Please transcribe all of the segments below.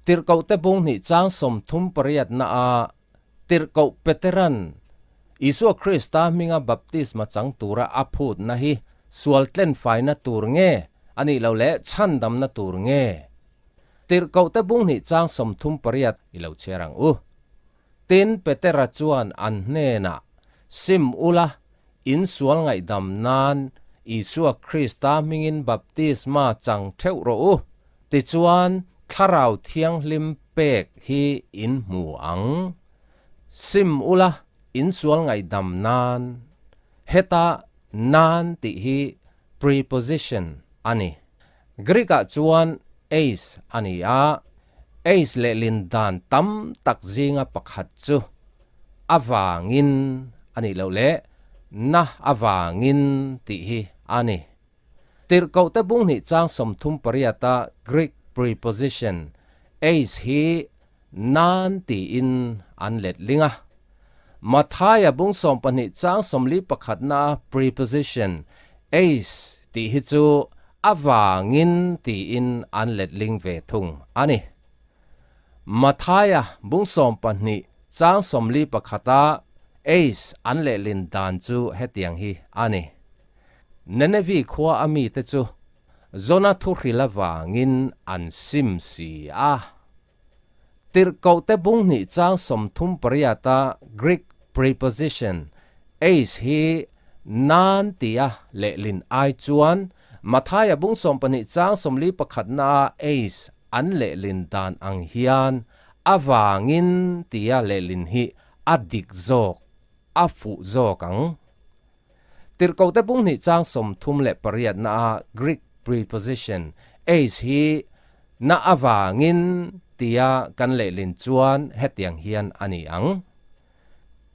Tirhkohte bung hnih chang 38 naa Tirhkoh Peteran Isua Krista hminga baptisma chang tura a phutna hi sual tlenfaina tur nge a nih loh leh chhandamna tur nge? Tirhkohte bung hnih chang 38 i lo chhiar ang u. Tin, Petera chuan an hnenah, Sim ula, in sual ngaihdam nan Isua Krista hmingin baptisma chang theuh rawh u, tichuan Thlarau Thianghlim pek hi in hmu ang. Sim ula, in sual ngaihdam nan. Heta nan tih hi preposition a ni. Greek-ah chuan eis a ni a, eis lehlin dan tam tak zinga pakhat chu avangin a nih loh leh na avangin tih hi a ni. Tirhkohte bung hnih chang 38-a Greek preposition eis hi nan tiin an letling a. Mathaia bung 12 chang 41-naa preposition eis tih hi chu avangin tiin an letling ve thung a ni. Mathaia bung 12 chang 41-a eis an lehlin dan chu hetiang hi a ni. Nenevi khua a mite chu Jona thuhril avangin an sim si a. Tirhkohte bung hnih chang 38-a Greek preposition eis hi nan tia lehlin ai chuan Mathaia bung 12 chang 41-naa eis an lehlin dan ang hian avangin tia lehlin hi a dik zawk, a fuh zawk ang. Tirhkohte bung hnih chang 38-naa Greek preposition eis hi na avangin tia kan lehlin chuan hetiang hian a ni ang.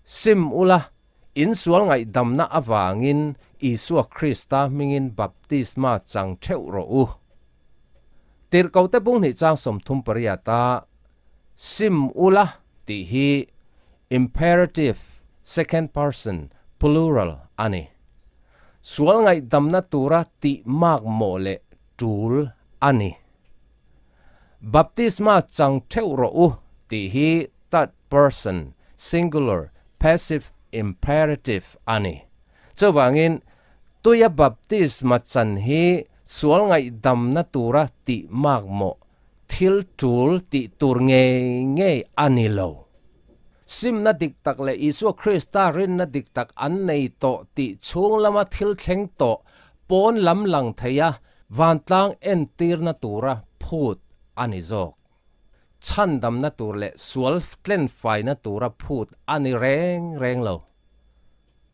Sim ula, in sual ngaihdamna avangin Isua Krista hmingin baptisma chang theuh rawh u. Tirhkohte bung hnih chang 38-a Sim ula tih hi imperative second person plural a ni. Sual ngaihdamna tura tih mak mawh leh tul a ni. Baptisma chang theuh rawh u tih hi third person singular passive imperative a ni. Chuvangin, tuia baptisma chan hi sual ngaihdamna tura tih mak mawh thil tul tih tur ngei ngei a ni lo. Simna dik tak leh Isua Krista rinna dik tak an nei tawh tih chhung lama thil thleng tawh pawn lam lang theia vantlang entirna tura phut a ni zawk. Chhandamna tur leh sual tlenfaina tura phut a ni reng reng lo.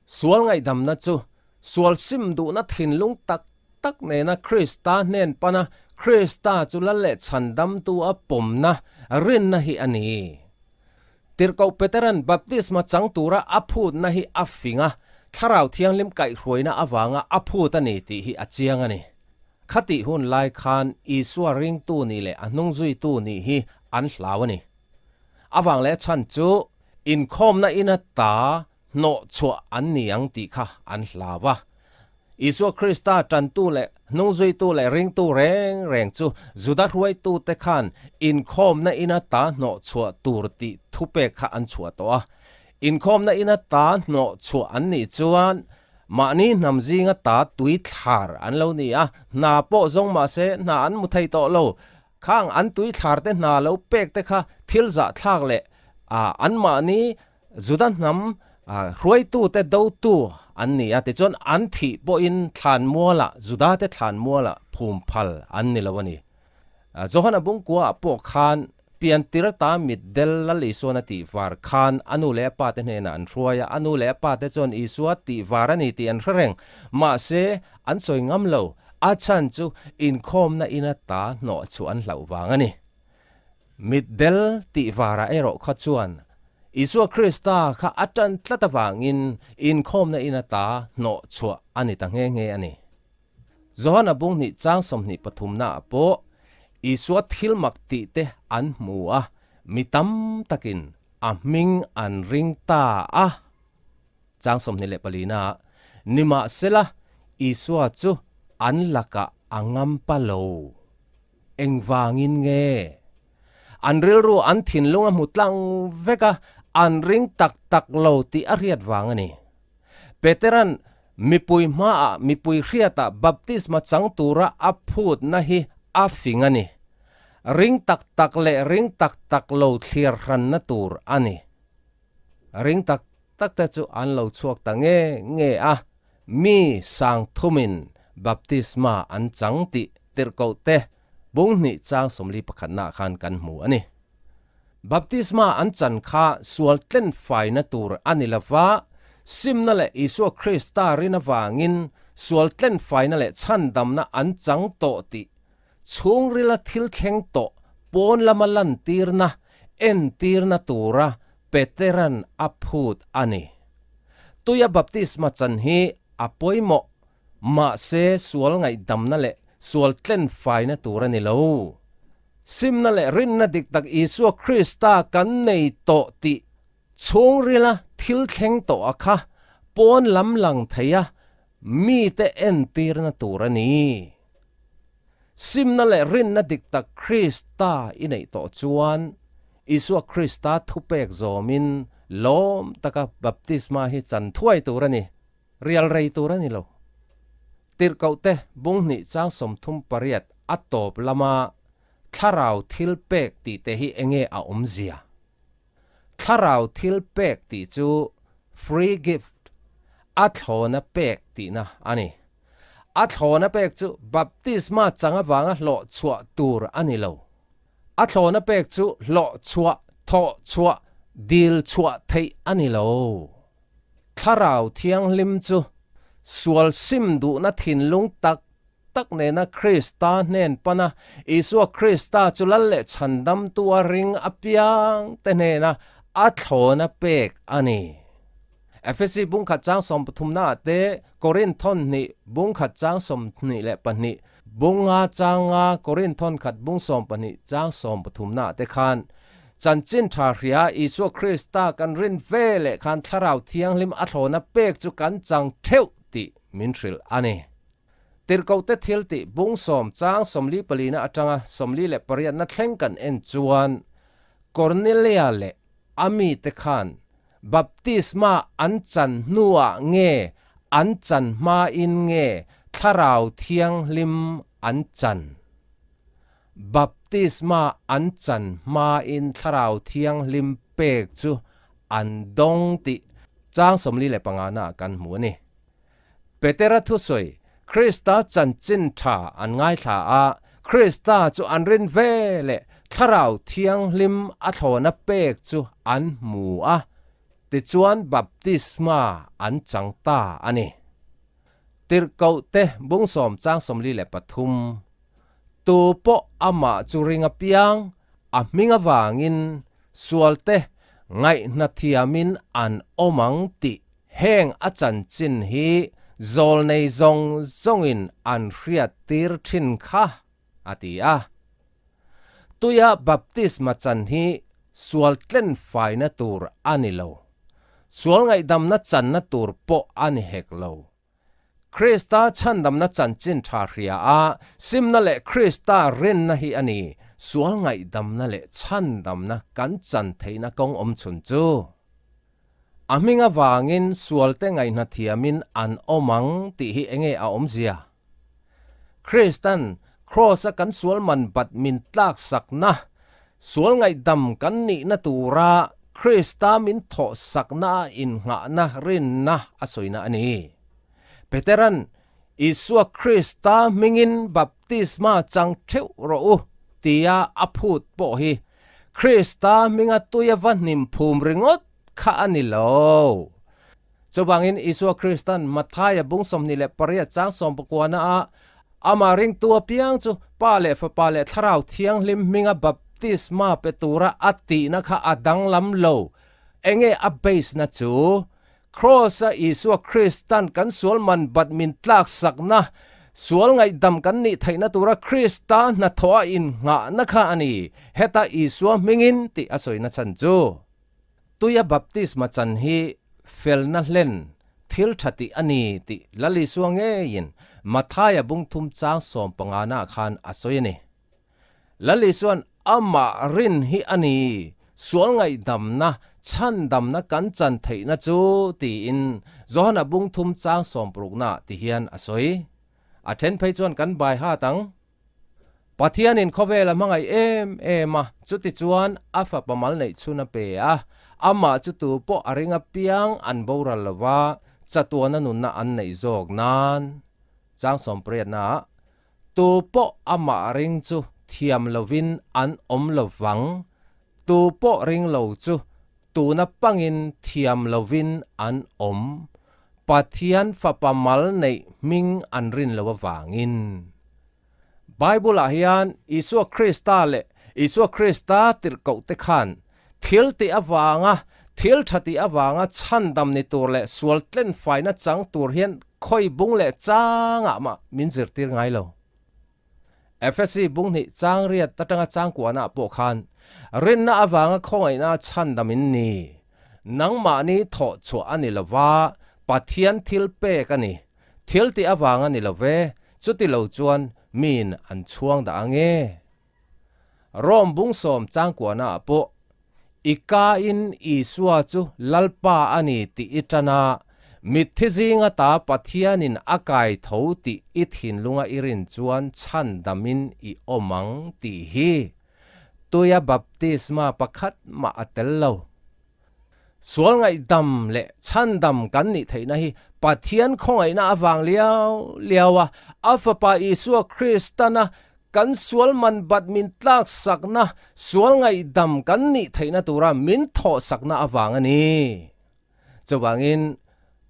Sual ngaihdamna chu sual sim duhna thinlung tak tak nena Krista hnen pana Krista chu lal leh chhandamtu a pawmna rinna hi a ni. Tirhkoh Peteran baptisma chang tura a phutna hi a fing a, Thlarau Thianghlim kaihhruaina avanga a phut a ni tih hi a chiang a ni. Khatih hun lai khan Isua ringtu nih leh a hnungzuitu nih hi an hlau a ni. Avang leh chhan chu inkhawmna ina ta hnawh chhuah an ni ang tih kha an hlau a. Isua Krista tantu leh hnungzuitu leh ringtu reng reng chu Juda hruaitute khan inkhawmna ina ta hnawh chhuah tur tih thupek kha an chhuah tawh a. Inkhawmna ina ta hnawh chhuah an nih chuan mahni hnam zinga ta tui thlar an lo ni a, hna pawh zawng mahse hna an mu thei tawh lo. Khang an tui thlar te hna lo pek te kha thil zahthlak leh anmahni Juda hnam hruaitute dotu an ni a, tichuan an thih pawhin thlan mualah, Judate thlan mualah phum phal an ni lo a ni. Johana bungkuaah pawh khan piantir ta mitdel Lal Isuan a tih var khan a nu leh a pate hnenah an hruai a, a nu leh a pate chuan Isua tih var a ni tih an hre reng. Mahse, an sawi ngam lo. A chhan chu inkhawmna ina ta hnawh chu an hlauh vang a ni. Mitdel tih varah erawh kha chuan Isua Krista kha a tan tlat avangin inkhawmna ina ta hnawh chhuah a ni ta nghe nghe a ni. Johana bung hnih chang 23 naah pawh Isua thil mak tih te an hmu a, mi tam takin a hming an ring ta a. Chang 24 naah, Nimahsela, Isua chu an lakah a ngam pa lo. Engvangin nge? An rilru an thinlung a hmu tlang vek a, an ring tak tak lo tih a hriat vang a ni. Petera'n mipui hmaah mipui hriatah baptisma chang tura a phutna hi a fing a ni. Ring tak tak leh ring tak tak lo thlir hranna tur a ni. Ring tak tak te chu an lo chhuak ta nge nge a, mi sang thumin baptisma an chang tih tirhkoh te bung hnih chang 41 naah khan kan hmu a ni. Baptisma an chan kha sual tlen faina tur a ni lova, simna leh Isua Krista rin avangin sual tlen faina leh chhandamna an chang tawh tih chhungrila thil thleng tawh pawn lama lantirna, entirna tura Petera'n a phut a ni. Tuia baptisma chan hi a pawimawh, mahse sual ngaihdamna leh sual tlen faina tur a ni lo. Simna leh rinna dik tak Isua Krista kan nei tawh tih chhungrila thil thleng tawh a kha pawn lam lang thei a mite entirna tur a ni. Simna leh rinna dik tak Krista i neih tawh chuan Isua Krista thupek zawmin lawm taka baptisma hi chan thuai tur a ni. Rial rei tur a ni lo. Tirhkohte bung hnih chang 38 a tawp lama thlarau thil pek tih te hi enge a awmzia? Thlarau thil pek tih chu free gift, a thlawna pek tihna a ni. A thlawna pek chu baptisma chang avanga hlawh chhuah tur a ni lo. A thlawna pek chu hlawh chhuah, thawh chhuah, dil chhuah theih a ni lo. Thlarau Thianghlim chu sual sim duhna thinlung tak tak nena Krista hnen pana Isua Krista chu lal leh chhandamtu a ring apiang te hnena a thlawna pek a ni. Efesi bung khat chang 30 naah te, Korinth thawn hnih bung khat chang 22, bung nga chang nga Korinth thawn khat bung 12 chang 13 naah te khan Chanchin tha hria Isua Krista kan rin ve leh khan Thlarau Thianghlim a thlawna pek chu kan chang theuh tih min hrilh a ni. Tirhkohte thil tih bung 10 chang 44 na atanga 48 na thleng kan en chuan Kornelia leh a mite khan baptisma an chan hnuah nge an chan hmain nge Thlarau Thianghlim an chan? Baptisma an chan hmain Thlarau Thianghlim pek chu an dawng tih chang 45 naah kan hmu a ni. Petera thusawi, Krista chanchin tha an ngaithla a, Krista chu an rin ve leh Thlarau Thianghlim a thlawna pek chu an hmu a, tichuan baptisma an chang ta a ni. Tirhkohte bung 10 chang 43, Tu pawh amah chu ring apiang, a hming avangin sualte ngaihna thiamin an awm ang tih heng a chanchin hi zawlnei zawng zawngin an hriat tir thin kha, a ti a. Tuia baptisma chan hi sual tlen faina tur a ni lo. Sual ngaihdamna channa tur pawh a ni hek lo. Krista chhandamna chanchin tha hria a, simna leh Krista rinna hi a ni, sual ngaihdamna leh chhandamna kan chan theihna kawng awm chhun chu. A hming avangin sualte ngaihna thiamin an awm ang tih hi enge a awmzia? Kristan Kraws-a kan sual man bat min tlak sakna, sual ngaihdam kan nihna tura Krista min thawh sakna a innghahna rinna a sawina a ni. Petera'n Isua Krista hmingin baptisma chang theuh rawh u tia a phut pawh hi Krista hminga tuia va hnim phum ringawt kha a ni lo. Chuvangin Isua Kristan Mathaia bung 28 chang 19 ah amah ringtu apiang chu Pa leh Fapa leh Thlarau Thianghlim hminga baptisma pe tura a tihna kha a danglam lo. Enge a base na chu? Kraws-a Isua Kristan kan sual man bat min tlak sakna, sual ngaihdam kan nih theihna tura Krista hnathawh a innghahna kha a ni. Heta Isua hmingin tih a sawina chhan chu. Tuia baptisma chan hi felna hlen thil tha tih a ni tih Lal Isua ngeiin Mathaia bung thum chang 15 naah khan a sawi a ni. Lal Isua'n Amah rin hi a ni, sual ngaihdamna, chhandamna kan chan theihna chu, tiin Johana bung thum chang sawmparukna ti hian a sawi. A then phei chuan kan bai hat ang. Pathianin khawvel a hmangaih em em a, chutichuan a fapa mal neih chhun a pe a, amah chu tu pawh a ring apiang an boral lo va, chatuana nunna an neih zawk nan. Chang sawmpariatnaah, Tu pawh amah ring chu thiam lovin an awm lo vang, tu pawh ring lo chu tuna pangin thiam lovin an awm, Pathian fapa mal neih hming an rin lo avangin. Bible-ah hian Isua Krista leh Isua Krista tirhkohte khan thil tih avanga, thil tha tih avanga chhandam ni tur leh sual tlenfaina chang tur hian khawi bung leh changah mah min zirtir ngai lo. Efesi bung hnih chang riat atanga chang kuanah pawh khan rinna avanga khawngaihna chhandam in ni. Nangmahni thawh chhuah a ni lo va, Pathian thil pek a ni. Thil tih avanga ni lo ve, chuti lo chuan miin an chhuang dah ang e. Rome bungsawm changkuahnaah pawh i kain Isua chu Lalpa a ni tih i tan a, mitthi zinga ta Pathianin a kai tho tih i thinlunga i rin chuan chhandamin i awm ang tih hi tuia baptisma pakhat mah a tel lo. Sual ngaihdam leh chhandam kan nih theihna hi Pathian khawngaihna avang liau liau a, a Fapa Isua Kristana kan sual man bat min tlak sakna, sual ngaihdam kan nih theihna tura min thawh sakna avang a ni. Chuvangin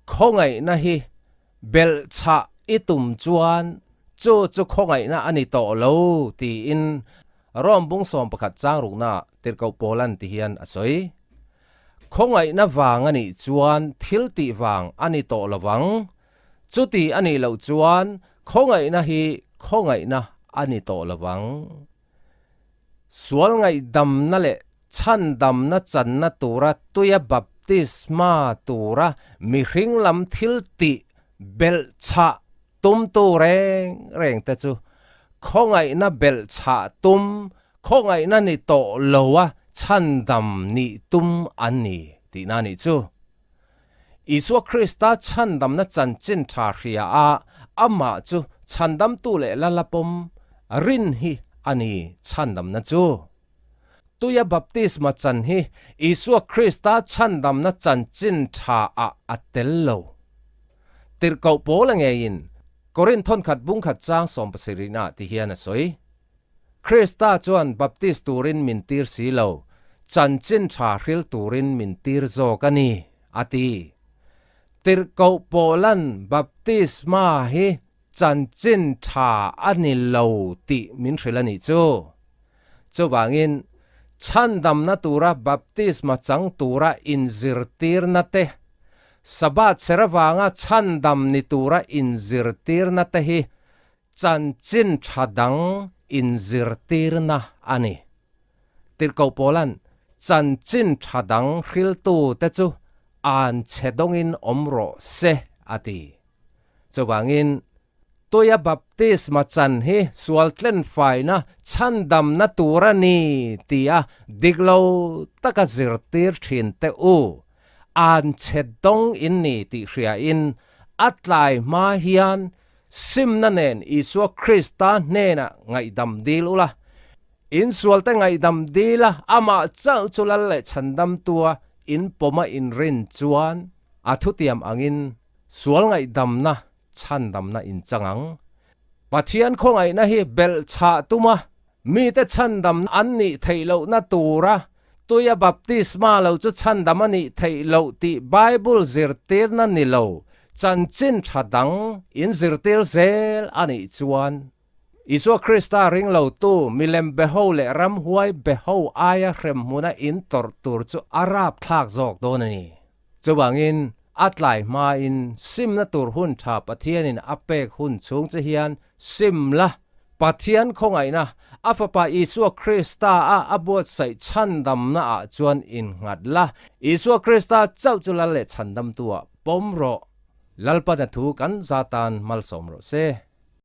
khawngaihna hi belhchhah i tum chuan chu chu khawngaihna a ni tawh lo tiin Rome bung 11 chang rukna tirhkoh Paulan ti hian a sawi. Khawngaihna vang a nih chuan thil tih vang a ni tawh lo vang. Chuti a nih loh chuan khawngaihna hi khawngaihna a ni tawh lo vang. Sual ngaihdamna leh chhandamna channa tura tuia baptisma tura mihring lam thil tih belhchhah tumtu reng reng te chu khawngaihna belhchhah tum, khawngaihna ni tawh lo a chhandam nih tum an ni tihna a nih chu. Isua Krista chhandamna chanchin tha hria a, amah chu chhandamtu leh lalapawm rin hi a ni chhandamna chu. Tuia baptisma chan hi Isua Krista chhandamna chanchin tha ah a tel lo. Tirhkoh Paula ngeiin Korinth thawnkhat bungkhat chang sawmpasarihna ti hian a sawi. Krista chuan baptis turin min tir si lo, chanchin tha hril turin min tir zawk a ni, a ti. Tirhkoh Paula'n baptisma hi chanchin tha a ni lo tih min hrilh a nih chu. Chuvangin, chhandamna tura baptisma chang tura inzirtirna te, Sabbath ser avanga chhandam ni tura inzirtirna te hi chanchin tha dang inzirtirna a ni. Tirhkoh Paula'n chanchin tha dang hriltu te chu an chhe dawngin awm rawh se a ti. Chuvangin, Tuia baptisma chan hi sual tlenfaina chhandamna tur a ni tia dik lo taka zirtir thin teh u. An chhe dawng in ni tih hriain a tlai hma hian simna nen Isua Krista hnenah ngaihdam dil ula. In sualte ngaihdam dila amah chauh chu lal leh chhandamtua in pawma inrin chuan a thutiam angin sual ngaihdamna chhandamna inchang ang. Pathian khawngaihna hi belhchhah tuma mite chhandam an nih theih lohna tura tuia baptisma lo chu chhandam a nih theih loh tih Bible zirtirna ni lo chanchin tha dang in zirtir zel a nih chuan Isua Krista ring lotu milem beho leh ramhuai beho aia hremhmuna in tawrh tur chu a rapthlak zawk dawn a ni. Chuvangin, a tlai hmain simna tur hun tha Pathianin a pek hun chhung che hian sim la. Pathian khawngaihna, a Fapa Isua Krista a a buatsaih chhandamna ah chuan innghat la. Isua Krista chauh chu lal leh chhandamtu ah pawm rawh. Lalpa na thu kan za tan malsawm rawh se.